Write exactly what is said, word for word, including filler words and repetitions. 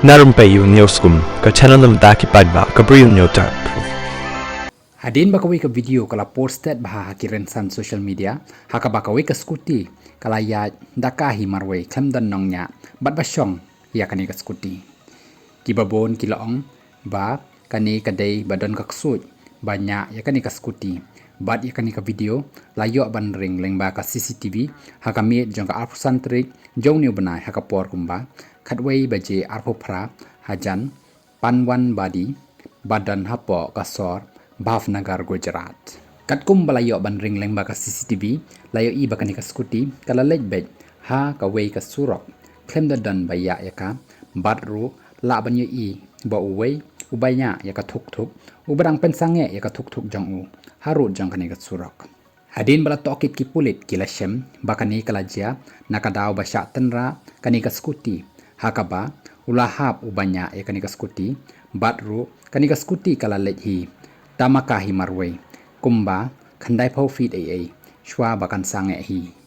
Na Rympei U News kum ka channel na bynta ki paidbah ka Bri U News Tap. Hadien ba kawei ka video ka la post bha ha ki rynsan social media, ha kaba kawei ka scooty ka la ïaid da ka hi marwei khlem don nongñiah bad ba shong ïa kane ka scooty. Kiba bun ki la ong ba kane ka dei ba don ka ksuid ba ñiah ïa kane ka scooty. Bad ïa kane ka video la ïoh ban ring lyngba ka C C T V ha ka miet jong ka arphew san tarik jong une u bnai ha ka por kumba khatwei baje arphew phra hajan Panwanbadi ba don hapoh ka sor Bhavnagar, Gujarat. Katkum ba la ïoh ban ring lyngba ka C C T V, la ïohi ba kane ka scooty ka la leit beit ha kawei ka surok khlem da don ba ïaid ïa ka, bad ruh lah ban ïohi ba uwei uba ñiah ïa ka thuk thuk uba dang pynsangeh ïa ka thuk thuk jong u harud jong kane ka surok. Hadien ba la tohkit ki pulit ki la shem ba kane ka la jia na ka daw ba shah tynrah kane ka scooty, ha kaba u la hap uba ñiah ïa kane ka scooty, bad ruh kane ka scooty ka la leit hi tang ma ka hi marwei kumba khyndaiphew feet ei ei shuwa ba kan sangeh hi.